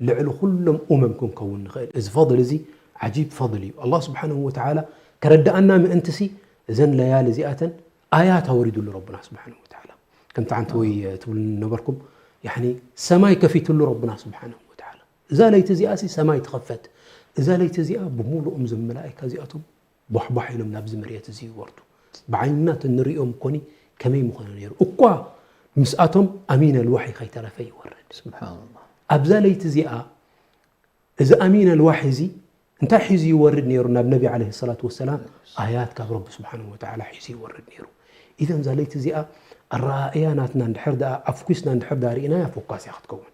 ልዕሊ ኩሎም ኡመም ክንከውን ንኽእል እዚ ፈضል እዚ ዓጂብ ፈضል እዩ ኣላህ ስብሓንሁ ወተዓላ ከረድኣና ምእንትሲ እዘን ለያል እዚኣተን ኣያት ኣወሪዱሉ ረብና ስብሓንሁ ወተዓላ ከምቲ ዓንቲ ወይ ትብሉ ነበርኩም ያኒ ሰማይ ከፊትሉ ረብና ስብሓንሁ ወተዓላ እዛ ለይቲ እዚኣ ሲ ሰማይ ትኸፈት እዛ ለይቲ እዚኣ ብምሉኦም ዘመላእካ እዚኣቶም ቧሕቧሕ ኢሎም ናብዚ መሬት እዚ ይወርዱ። ብዓይንና ተንሪኦም ኮኒ ከመይ ምኾነ ነይሩ። እኳ ምስኣቶም ኣሚን ኣልዋሒ ከይተረፈ ይወርድ። ስብሓንላህ። ኣብዛ ለይቲ እዚኣ እዚ ኣሚን ኣልዋሒ እዚ እንታይ ሒዙ ይወርድ ነይሩ ናብ ነቢ ዓለይሂ ሰላቱ ወሰላም ኣያት ካብ ረቢ ስብሓንሁ ወተዓላ ሒዙ ይወርድ ነይሩ። ኢዘን እዛ ለይቲ እዚኣ ኣረኣእያ ናትና እንድሕር ደኣ ኣፍኲስና እንድሕር ደኣ ርኢናያ ፎካስ እያ ክትከውን።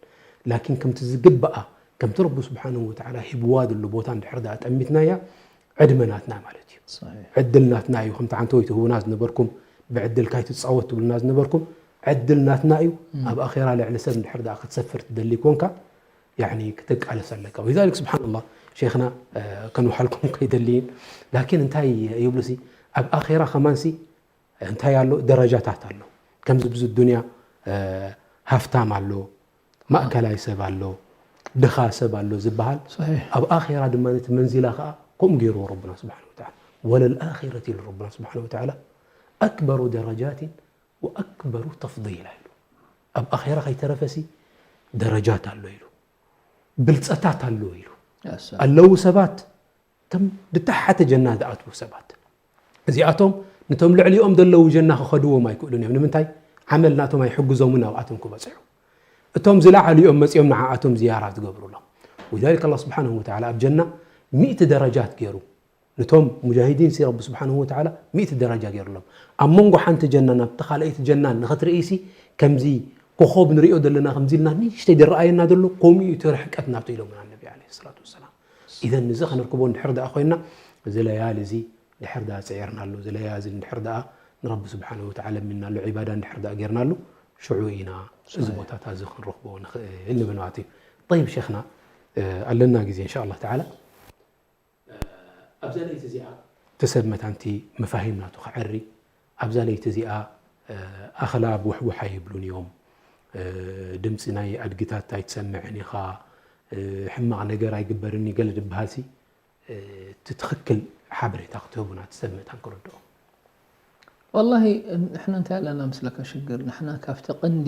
ላኪን ከምቲ ዝግበኣ ከምቲ ረቢ ስብሓንሁ ወተዓላ ሂብዋ ዘሎ ቦታ እንድሕር ደኣ ጠሚትናያ ዕድመ ናትና ማለት እዩ። ዕድል ናትና እዩ። ከምቲ ዓንተወይ ትህቡና ዝነበርኩም ብዕድልካ ኣይትፃወት ትብሉና ዝነበርኩም ዕድል ናትና እዩ። ኣብ ኣኼራ ልዕሊ ሰብ እንድሕር ደኣ ክትሰፍር ትደሊ ኮንካ ያኒ ክትቃለስ ኣለካ። ወሊዛሊክ ስብሓንላህ ሸይኽና ከንውሓልኩም ከይደልይን ላኪን እንታይ ይብሉ ሲ ኣብ ኣኼራ ከማን ሲ እንታይ ኣሎ ደረጃታት ኣሎ። ከምዚ ብዚ ዱንያ ሃፍታም ኣሎ ማእከላይ ሰብ ኣሎ ድኻ ሰብ ኣሎ ዝበሃል صحيح ኣብ ኣኼራ ድማ ነቲ መንዚላ ከዓ ከምኡ ገይርዎ ረብና ስብሓን ወተዓላ ወለልኣኺረት ኢሉ ረብና ስብሓን ወተዓላ ኣክበሩ ደረጃትን ወኣክበሩ ተፍዲላ ኢሉ ኣብ ኣኼራ ከይተረፈሲ ደረጃት ኣሎ ኢሉ ብልፀታት ኣሎ ኢሉ ኣለዉ ሰባት እቶም ብታሕተ ጀና ዝኣትዉ ሰባት እዚኣቶም ነቶም ልዕሊኦም ዘለዉ ጀና ክኸድዎም ኣይክእሉን እዮም ንምንታይ ዓመል ናቶም ኣይሕግዞምን ኣብኣቶም ክበፅሑ እቶም ዝለዓሉ እዮም መፂኦም ንዓኣቶም ዝያራ ዝገብሩሎም ወሊዛሊክ ኣላ ስብሓንሁ ወተዓላ ኣብ ጀና ሚእቲ ደረጃት ገይሩ። ነቶም ሙጃሂዲን ሲ ረቢ ስብሓንሁ ወተዓላ ሚእቲ ደረጃ ገይሩሎም። ኣብ መንጎ ሓንቲ ጀናን ኣብቲ ካልኣይቲ ጀናን ንኽትርእይሲ ከምዚ ኮኾብ ንሪኦ ዘለና ከምዚ ኢልና ንእሽተይ ዝረኣየና ዘሎ ከምኡ እዩ እቲ ርሕቀት ናቱ ኢሎምና ነቢ ዓለይሂ ሰላቱ ወሰላም። ኢዘን እዚ ከነርክቦ እንድሕር ደኣ ኮይና እዚ ለያሊ እዚ ድሕር ደኣ ጽዒርናሉ፣ እዚ ለያሊ እዚ እንድሕር ደኣ ንረቢ ስብሓንሁ ወተዓላ ለሚንናሉ፣ ዒባዳ እንድሕር ደኣ ጌርናሉ፣ ሽዑ ኢና እዚ ቦታታ እዚ ክንረኽቦ ንኽእል ንብል ማለት እዩ። ጠይብ ሼኽና፣ ኣለና ግዜ እንሻ ኣላህ ተዓላ። ኣብዛ ለይቲ እዚኣ እቲ ሰብ መታን እቲ መፋሂም ናቱ ክዐሪ፣ ኣብዛ ለይቲ እዚኣ ኣኽላብ ውሕውሕ ኣይብሉን እዮም። ድምፂ ናይ ኣድግታት ኣይትሰምዕን ኢኻ፣ ሕማቕ ነገር ኣይግበርን እዩ ገለ ዝበሃልሲ፣ እቲ ትኽክል ሓበሬታ ክትህቡና እቲ ሰብ መታን ክርድኦ። ወላሂ ንሕና እንታይ ኣለና ምስለካ ሽግር፣ ንሕና ካብቲ ቀንዲ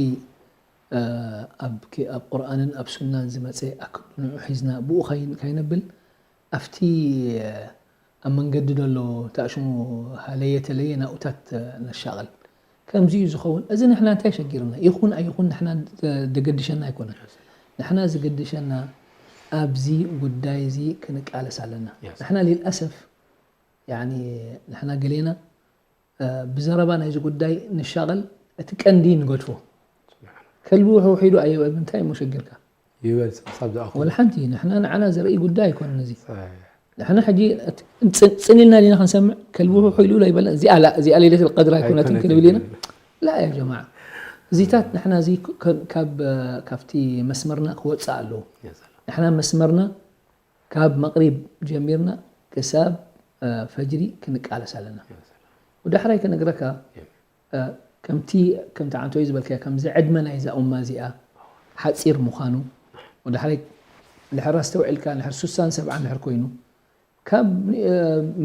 ኣብ ቁርኣንን ኣብ ሱናን ዝመፀ ኣክንድንዑ ሒዝና ብኡ ካይነብል፣ ኣብቲ ኣብ መንገዲ ዘሎ ታሽሙ ሃለየ ተለየ ናብኡታት ነሻቐል። ከምዚ እዩ ዝኸውን። እዚ ንሕና እንታይ ሸጊርና? ይኹን ኣይኹን ንሕና ዘገድሸና ኣይኮነን። ንሕና ዝገድሸና ኣብዚ ጉዳይ እዚ ክንቃለስ ኣለና። ንሕና ሊልኣሰፍ ያኒ ንሕና ገሌና ብዘረባ ናይዚ ጉዳይ ንሻቐል፣ እቲ ቀንዲ ንገድፎ። ከልቢ ውሕውሕ ኢሉ ኣየውዕል፣ እንታይ እሞ ሸጊርካ? ይበል ሳብ ዝኣኹ ወላ ሓንቲ ንሕና ንዓና ዘርኢ ጉዳይ ኣይኮነን እዚ። ንሕና ሕጂ ጽን ኢልና ዲና ክንሰምዕ? ከልቢ ውሕውሕ ኢሉ ኣይበልና። እዚኣ ለይለት ልቀድር ኣይኮነትን ክንብል ኢና? ላ ያ ጀማዓ፣ እዚታት ንሕና እዚ ካብቲ መስመርና ክወፅእ ኣለዎ። ንሕና መስመርና ካብ መቕሪብ ጀሚርና ክሳብ ፈጅሪ ክንቃለስ ኣለና። ወዳሕራይ ክነግረካ ከምቲ ከምቲ ዓንቶይ ዝበልካዮ ከምዚ ዕድመ ናይዛ ኡማ እዚኣ ሓፂር ምዃኑ ወዳሕራይ ድሕር ኣስተውዒልካ ድሕር ሱሳን ሰብዓን ድሕር ኮይኑ ካብ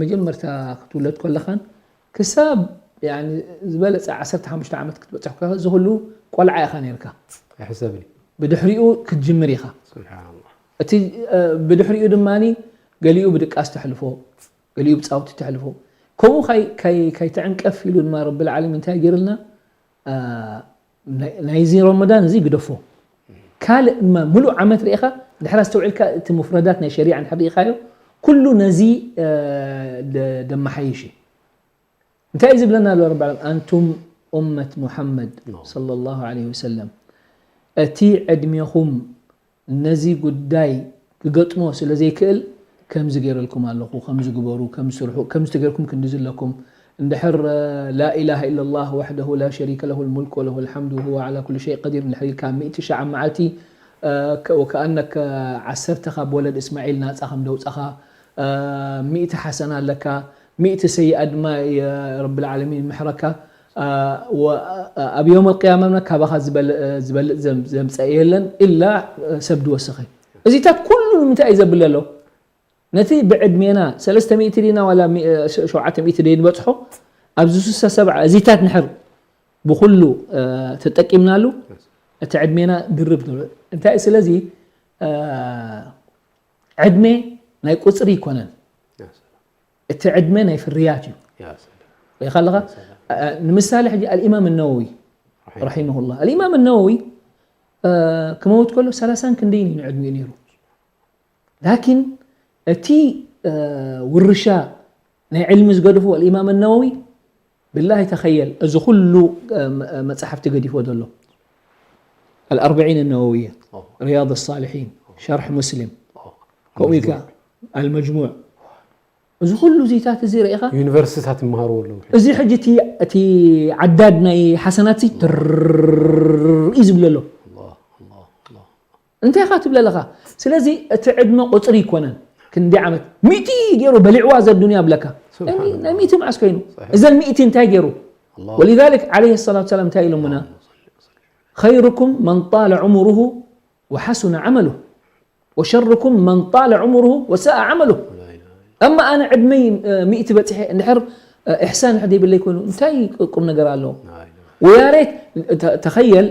መጀመርታ ክትውለድ ከለኻን ክሳብ ዝበለፀ ዓሰርተ ሓሙሽተ ዓመት ክትበፅሕ ከለኻ እዚ ኩሉ ቆልዓ ኢኻ ነርካ። ኣይሕሰብን እዩ። ብድሕሪኡ ክትጅምር ኢኻ። ስብሓንላህ። እቲ ብድሕሪኡ ድማ ገሊኡ ብድቃስ ተሕልፎ፣ ገሊኡ ብፃውቲ ተሕልፎ። ከምኡ ከይትዕንቀፍ ኢሉ ድማ ረብል ዓለሚን እንታይ ገይርልና ናይዚ ረመዳን እዚ ግደፎ። ካልእ እማ ሙሉእ ዓመት ርኢኻ ድሕር ኣስተውዒልካ እቲ ሙፍረዳት ናይ ሸሪዓ እንድሕር ርኢኻዮ ኩሉ ነዚ ደመሓይሽ እዩ። እንታይ እዩ ዝብለና ኣሎ ረቢ ዓለም? ኣንቱም ኡመት ሙሓመድ ሰለላሁ ዓለይሂ ወሰለም እቲ ዕድሜኹም ነዚ ጉዳይ ክገጥሞ ስለ ዘይክእል ከምዚ ገይረልኩም ኣለኹ፣ ከምዚ ግበሩ፣ ከምዚ ስርሑ፣ ከምዚ ተገይርኩም ክንድዚ ኣለኩም። እንድሕር ላኢላሃ ኢለላህ ወሕደሁ ላ ሸሪከ ለሁ ልሙልክ ወለሁ ልሓምዱ ወሁወ ዓላ ኩሊ ሸይ ቀዲር እንድሕር ኢልካ ሚእቲ ሻዕ ኣብ መዓልቲ ወከኣነከ ዓሰርተ ካብ ወለድ እስማዒል ናፃ ከም ደውፃኻ ሚእቲ ሓሰና ኣለካ፣ ሚእቲ ሰይኣ ድማ ረብል ዓለሚን ይምሕረካ። ኣብ የውም ኣልቅያማ ድማ ካባኻ ዝበልእ ዘምፀአ የለን ኢላ ሰብ ድወስኸ። እዚታት ኩሉ ንምንታይ እዩ ዘብል ዘሎ? ነቲ ብዕድሜና ሰለስተ ሚእቲ ዲና ዋላ ሸውዓተ ሚእቲ ደይ ንበፅሖ ኣብዚ ስሳ ሰብዓ እዚታት ንሕር ብኩሉ ተጠቂምናሉ እቲ ዕድሜና ድርብ ንብል እንታይ ስለዚ ዕድመ ናይ ቁፅሪ ይኮነን። እቲ ዕድመ ናይ ፍርያት እዩ። ሪኢኻ ኣለኻ? ንምሳሌ ሕጂ ኣልኢማም ነወዊ ረሒመሁላህ። ኣልኢማም ነወዊ ክመውት ከሎ ሰላሳን ክንደይን እዩ ንዕድሚኡ ነይሩ። ላኪን እቲ ውርሻ ናይ ዕልሚ ዝገድፎ ኣልኢማም ነወዊ ብላሂ ተኸየል እዚ ኩሉ መፅሓፍቲ ገዲፎ ዘሎ ኣልኣርበዒን ነወውየ ሪያድ ሳልሒን ሸርሕ ሙስሊም ከምኡ ኢልካ ኣልመጅሙዕ እዚ ኩሉ እዚታት እዚ ርኢኻ ዩኒቨርሲቲታት ይመሃሩ ኣለዉ። እዚ ሕጂ እቲ ዓዳድ ናይ ሓሰናት ትርር እዩ ዝብል ኣሎ። እንታይ ኢኻ ትብል ኣለኻ? ስለዚ እቲ ዕድመ ቁፅሪ ይኮነን። ክንዲ ዓመት ሚእቲ ገይሩ በሊዕዋ ዘ ዱንያ ብለካ ናይ ሚእቲ መዓስ ኮይኑ እዘን ሚእቲ እንታይ ገይሩ? ولذلك عليه الصلاة والسلام እንታይ ኢሎምና? خيركم من طال عمره وحسن عمله وشركم من طال عمره وساء عمله. أما ኣነ ዕድመይ ሚእቲ በፂሐ እንድሕር ኢሕሳን ሕደ ይብለይ ኮይኑ እንታይ ቁም ነገር ኣለዎ? ويا ريت تخيل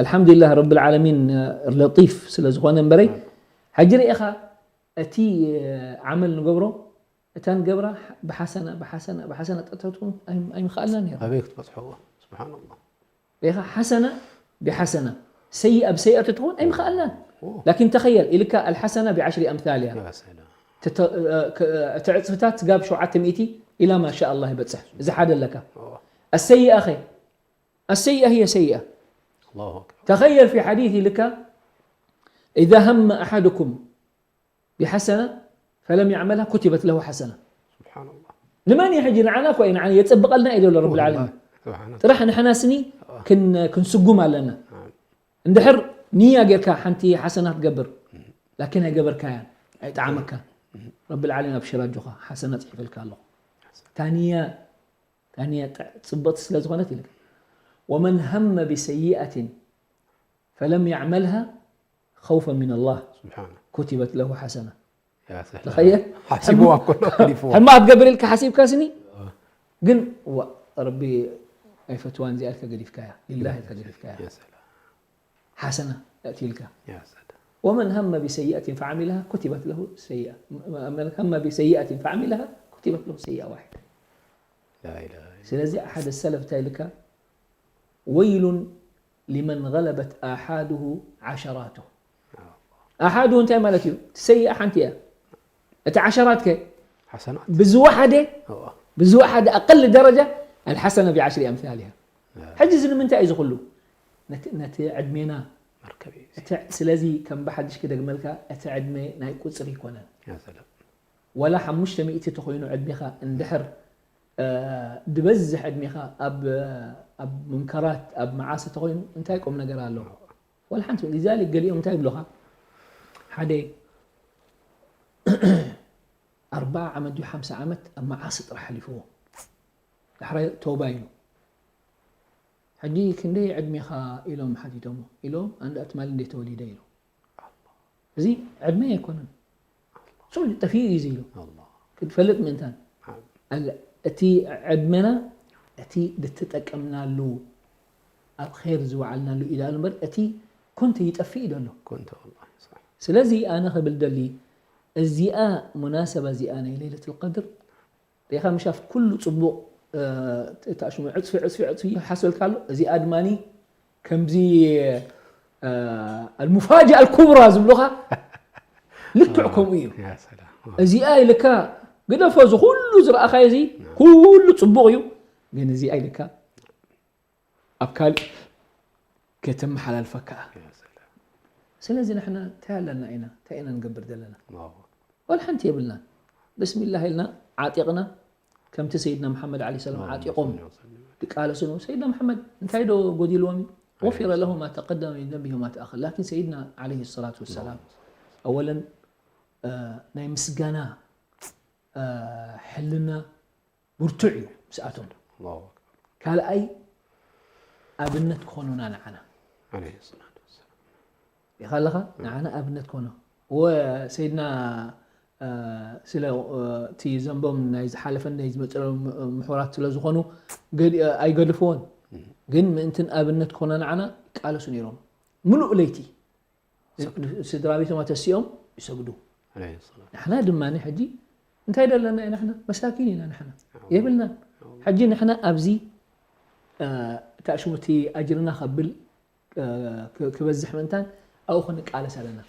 ኣልሓምዱሊላህ ረብል ዓለሚን ለጢፍ ስለ ዝኾነ እምበረይ ሕጂ ርኢኻ እቲ ዓመል ንገብሮ እታ ንገብራ ብሓሰና ብሓሰና ብሓሰና ጠጠው ትኹን ኣይምኸኣልና ነይሩ። ኣበይ ክትበፅሕዎ ስብሓንላህ። ሪኢኻ ሓሰና ብሓሰና ሰይኣ ብሰይኣ ተትኾን ኣይምኸኣልናን። ላኪን ተኸየል ኢልካ ኣልሓሰና ብዓሽሪ ኣምሳልያ። ያ ሰላም። ተተ-፣ እ፣ ክ-፣ እቲ ዕጽፍታት ስጋብ ሸውዓተ ሚእቲ ኢላ ማሻ ኣላህ ይበጽሕ። እዚ ሓደ ኣለካ። ኣዎ። السيئة ኸ? السيئة هي سيئة. الله أكبر. تخيل في حديث لك، إذا هم أحدكم بحسنة فلم يعملها كتبت له حسنة. سبحان الله. ንመን እዩ ሕጂ? ንዓና እኮ እዩ፣ ንዓና የጸብቐልና እዩ ዘሎ ረብል ዓለሚን። والله. سبحان الله. ጥራሕ ንሕና ስኒ ኣዎ። ክን-፣ ክንስጉም ኣለና። نعم. እንድሕር ንያ ጌርካ ሓንቲ ሓሰና ክትገብር፣ ላኪን ኣይገበርካያን፣ ኣይጠዓመካን። ረብል ዓለሚን ኣብሽር ኣጆኻ፣ ሓሰና ጽሒፈልካ ኣለኹ። ታንያ፣ ታንያ ጥዕ-፣ ጽብቕቲ ስለ ዝኾነት ኢልካ። ومن هم بسيئة فلم يعملها خوفا من الله سبحانه. كتبت له حسنة. يا سلام. تخيل. ሓሲብዋ እኮ ኣሎ፣ ከሊፍዋ። ሕማቕ ክትገብር ኢልካ ሓሲብካ ስኒ? ኣዎ። ግን፣ ዋ፣ ረቢ ኣይፈትዋን እዚኣ ኢልካ ገዲፍካያ። ሊላሂ ኢልካ ገዲፍካያ። يا سلام. ሓሰና የእትይልካ። يا سلام. ومن هم بسيئة فعملها كتبت له سيئة. من هم بسيئة فعملها كتبت له سيئة واحدة. لا إله إلا ስለዚ ሓደ ሰለፍ እንታይ ኢልካ? ويل لمن غلبت آحاده عشراته. ኣዎ። ኣሓዱ እንታይ ማለት እዩ? እቲ ሰይኣ ሓንቲ እያ። እቲ ዓሸራት ከ? ሓሰናት። ብዝወሓደ፣ ኣዎ። ብዝወሓደ ኣቀል ደረጃ الحسنة بعشر أمثالها. ያ። ሕጂ እዚ ንምንታይ እዩ እዚ ኩሉ? ነቲ፣ ነቲ ዕድሜና መርከብ እዩ። እቲ፣ ስለዚ ከም ብሓድሽ ክደግመልካ፣ እቲ ዕድመ ናይ ቁጽሪ ኣይኮነን። ያ ሰላም። ወላ ሓሙሽተ ሚእቲ ተኾይኑ ዕድሜኻ እንድሕር፣ እ፣ ዝበዝሕ ዕድሜኻ ኣብ፣ ኣብ ሙንከራት፣ ኣብ መዓሲ ተኾይኑ እንታይ ቁም ነገር ኣለዎ? ወላ ሓንቲ። ሊዛሊክ ገሊኦም እንታይ ይብሉኻ? ሓደ ኣርብዓ ዓመት ድዩ ሓምሳ ዓመት ኣብ መዓሲ ጥራሕ ኣሕሊፍዎ። ዳሕራይ ተውባ ኢሉ። ሕጂ ክንደይ ዕድሜኻ ኢሎም ሓቲቶሞ። ኢሎም ኣንዳ ትማሊ እንደ ተወሊደ ኢሉ። እዚ ዕድመ ኣይኮነን። ሰው ጠፊኡ እዩ ኢሉ። ኣላህ። ክትፈልጥ ምእንታን። ናም። ኣለ-፣ እቲ ዕድመና፣ እቲ ዝተጠቀምናሉ፣ ኣብ ኸይር ዝወዓልናሉ ኢዳ እምበር፣ እቲ ኮንተ ይጠፍእ እዩ ዘሎ። ኮንተ፣ ወላሂ፣ صح። ስለዚ ኣነ ክብል ደሊ፣ እዚኣ ሙናሰባ እዚኣ ናይ ለይለቱል ቀድር፣ ሪኢኻ ምሽ ኣብቲ ኩሉ ጽቡቕ፣ እ፣ ተኣሽሙ ዕጽፊ፣ ዕጽፊ፣ ዕጽፊ ይሓስበልካ ኣሎ። እዚኣ ድማኒ ከምዚ፣ እ፣ المفاجأة الكبرى ዝብሉኻ ልክዕ ከምኡ እዩ። ያ ሰላም። እዚኣ ኢልካ ግደፎ፣ እዚ ኩሉ ዝረኣኻዮ እዚ ኩሉ ጽቡቕ እዩ፣ ግን እዚኣ ኢልካ ኣብ ካልእ ከተመሓላልፈካ። ያ ሰላም። ስለዚ ንሕና እንታይ ኣለና ኢና? እንታይ ኢና ንገብር ዘለና? ዋው። ወላ ሓንቲ የብልናን። ብስሚላህ ኢልና ዓጢቕና፣ ከምቲ ሰይድና መሓመድ ዓለይሂ ሰላም ዋው። ዓጢቖም ዝቃለሱ ነው። ሰይድና መሓመድ እንታይ ዶ ጎዲልዎም እዩ? غفر له ما تقدم من ذنبه وما تأخر። ላኪን ሰይድና ዓለይሂ ሰላቱ ወሰላም ዋው። ኣወለን፣ እ፣ ናይ ምስጋና፣ እ፣ ሕልና ብርቱዕ እዩ ምስኣቶም። ኣላሁ ኣክበር። ካልኣይ ኣብነት ክኾኑና ንዓና። ዓለይሂ ሰላቱ ወሰላም። ኢኻ ኣለኻ? ንዓና ኣብነት ክኾኑ። ወ-፣ ሰይድና፣ እ፣ ስለ፣ እ፣ እቲ ዘንቦም ናይ ዝሓለፈን ናይ ዝመጽኦም ምሑራት ስለ ዝኾኑ ገዲ-፣ ኣይገድፍዎን። እም። ግን ምእንትን ኣብነት ክኾኑ ንዓና ይቃለሱ ነይሮም። ምሉእ ለይቲ። ስድራ ቤቶም ኣተሲኦም ይሰግዱ። ዓለይሂ ሰላም። ንሕና ድማ ሕጂ እንታይ ደለና ኢና? ንሕና መሳኪን ኢና ንሕና። ኣዎ። የብልናን። ኣዎ። ሕጂ ንሕና ኣብዚ፣ እ፣ እታ ሽሙ እቲ ኣጅርና ከብል፣ እ፣ ክ-፣ ክበዝሕ ምእንታን ኣብኡ ክንቃለስ ኣለና።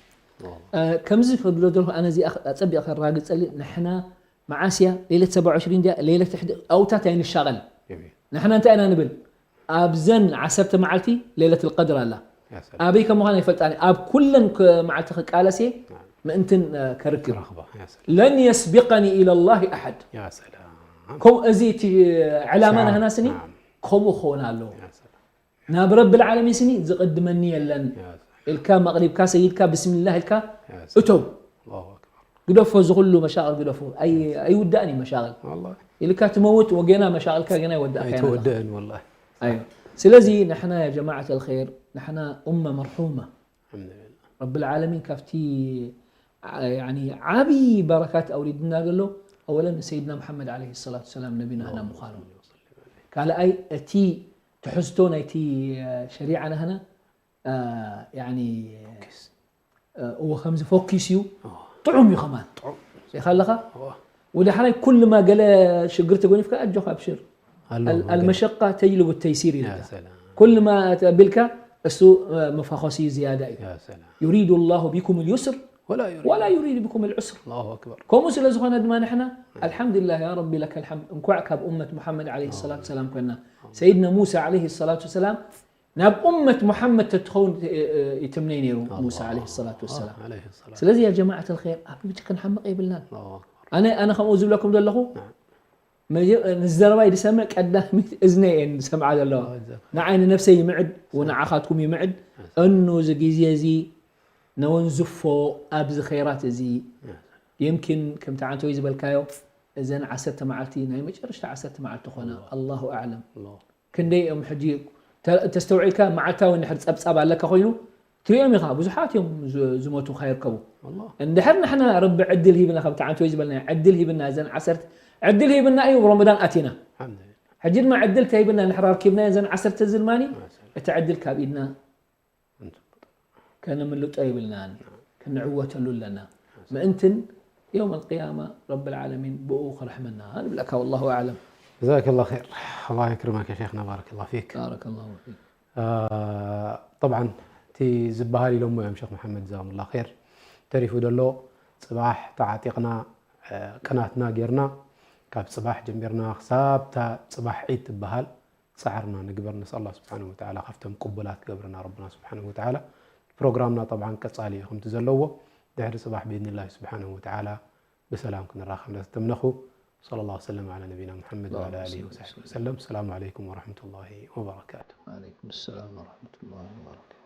ኣዎ። እ፣ ከምዚ ክብሎ ዘለኹ ኣነ እዚኣ ኣጸቢቐ ከረጋግጸሊ፣ ንሕና መዓስ እያ? ሌለት ሰብዓ ወዕሽሪን ድያ? ሌለት ሕደ-፣ ኣብታት ኣይንሻቐል። ጀሚል። ንሕና እንታይ ኢና ንብል? ኣብዘን ዓሰርተ መዓልቲ ሌለቱል ቀድር ኣላ። ያ ሰላም። ኣበይ ከም ምዃና ኣይፈልጣን እየ። ኣብ ኩለን ከ-፣ መዓልቲ ክቃለስ እየ፣ ናም። ምእንትን፣ እ፣ ከርክብ። ክረኽባ፣ ያ ሰላም። ለን የስቢቀኒ ኢለላሂ ኣሐድ። ያ ሰላም። ከምኡ እዚ እቲ ዕላማ ሽዓ-፣ ናህና ስኒ ናም። ከምኡ ክኸውን ኣለዎ። ያ ሰላም። ናብ ረብል ዓለሚን ስኒ ዝቕድመኒ የለን። ያ ሰላም። ኢልካ መቕሪብካ ሰጊድካ ብስሚላህ ኢልካ ያ ሰላም። እቶም። ኣላሁ ኣክበር። ግደፎ፣ እዚ ኩሉ መሻቕል ግደፎ። ኣይ-፣ ኣይውዳእን እዩ መሻቕል። ወላሂ። ኢልካ ትመውት ወገና መሻቕልካ ገና ኣይወዳእካ ኣይተወደአን ወላሂ። ኣዮ። ስለዚ ንሕና ያ ጀማዓት ኣልኸይር፣ ንሕና ኡመ መርሑማ። ኣልሐምዱሊላህ። ረብል ዓለሚን ካብቲ ዓ-፣ ያኒ ዓቢ በረካት ኣውሪድና ዘሎ፣ ኣወለን ንሰይድና መሓመድ ዓለይሂ ሰላቱ ወሰላም ነቢና ህና ምዃኑ። ካልኣይ እቲ ትሕዝቶ ናይቲ ሸሪዓ ናህና እ፣ ያኒ፣ ፎኪስ። እ፣ እዎ፣ ከምዚ ፎኪስ እዩ። እዎ። ጥዑም እዩ ከማን። ጥዑም። ሪኢኻ ኣለኻ? እዎ። ወዳሕራይ ኩልማ ገለ ሽግር ተጎኒፍካ፣ ኣጆኻ፣ ኣብሽር። ኣሎ፣ ኣል-፣ ኣሎ። ኣልመሸቃ ተጅልቡ ተይሲር ያ ኢልካ። ሰላም። ኩልማ ተቢልካ፣ እሱ፣ እ፣ መፋኾሲ ዝያዳ እዩ። ያ ሰላም። يريد الله بكم اليسر ولا يريد ولا يريد بكم العسر الله أكبر ከምኡ ስለ ዝኾነ ድማ ንሕና ኣልሓምዱሊላህ ያ ረቢ ለከ ልሓምድ እንኳዕ ካብ እመት ሙሓመድ ዓለይሂ ሰላቱ ሰላም ኮይና ሰይድና ሙሳ ዓለይሂ ሰላቱ ሰላም ናብ እመት ሙሓመድ ተትኸውን ይትምነይ ነይሩ ሙሳ ዓለይሂ ሰላቱ ወሰላም عليه الصلاة ስለዚ ያ ጀማዓት ልኸይር ኣብ ብጭ ክንሓምቕ የብልናን الله أكبر ኣነ ኣነ ከምኡ ዝብለኩም ዘለኹ መጀ- ንዘረባይ ዝሰምዕ ቀዳሚት እዝነይ እየን ዝሰምዓ ዘለዋ ንዓይ ንነፍሰይ ይምዕድ ወንዓኻትኩም ይምዕድ እኑ እዚ ግዜ እዚ ነወንዝፎ ኣብዚ ኸይራት እዚ የምኪን ከምቲ ዓንተወይ ዝበልካዮ እዘን ዓሰርተ መዓልቲ ናይ መጨረሽታ ዓሰርተ መዓልቲ ኾነ ኣላሁ ኣዕለም الله ክንደይ እዮም ሕጂ ተ- ተስተውዒልካ መዓልታዊ እንድሕር ፀብፃብ ኣለካ ኮይኑ ትሪኦም ኢኻ ብዙሓት እዮም ዝ- ዝሞቱ ካይርከቡ والله እንድሕር ንሕና ረቢ ዕድል ሂብና ከምቲ ዓንተወይ ዝበልና ዕድል ሂብና እዘን ዓሰርተ ዕድል ሂብና እዩ ረመዳን ኣቲና الحمد لله ሕጂ ድማ ዕድል ተሂብና እንድሕር ኣርኪብና እዘን ዓሰርተ ዝልማኒ ما شاء الله እቲ ዕድል ካብ ኢድና أنتم ከነምልጦ ይብልናን ክንዕወተሉ ኣለና ምእንትን يوم القيامة رب العالمين ብኡ ክረሕመና ንብለካ والله أعلم جزاك الله خير الله يكرمك يا شيخنا بارك الله فيك بارك الله فيك طبعا እቲ ዝበሃል ኢሎሞ እዮም ሸክ መሓመድ ዛሙላ ር ተሪፉ ዘሎ ፅባሕ ተዓጢቕና ቅናትና ጌርና ካብ ፅባሕ ጀሚርና ክሳብታ ፅባሕ ዒድ ትበሃል ፃዕርና ንግበር ነስ ኣላ ስብሓን ወተላ ካብቶም ቅቡላት ገብርና ረብና ስብሓን ወተላ ፕሮግራምና ጠብዓን ቀፃሊ እዩ ከምቲ ዘለዎ ድሕሪ ፅባሕ ብኢድንላህ ስብሓን ወተላ ብሰላም ክንራኸብ እንዳተተምነኹ صلى الله وسلم على نبينا محمد وعلى آله وصحبه وسلم السلام عليكم ورحمة الله وبركاته عليكم السلام ورحمة الله وبركاته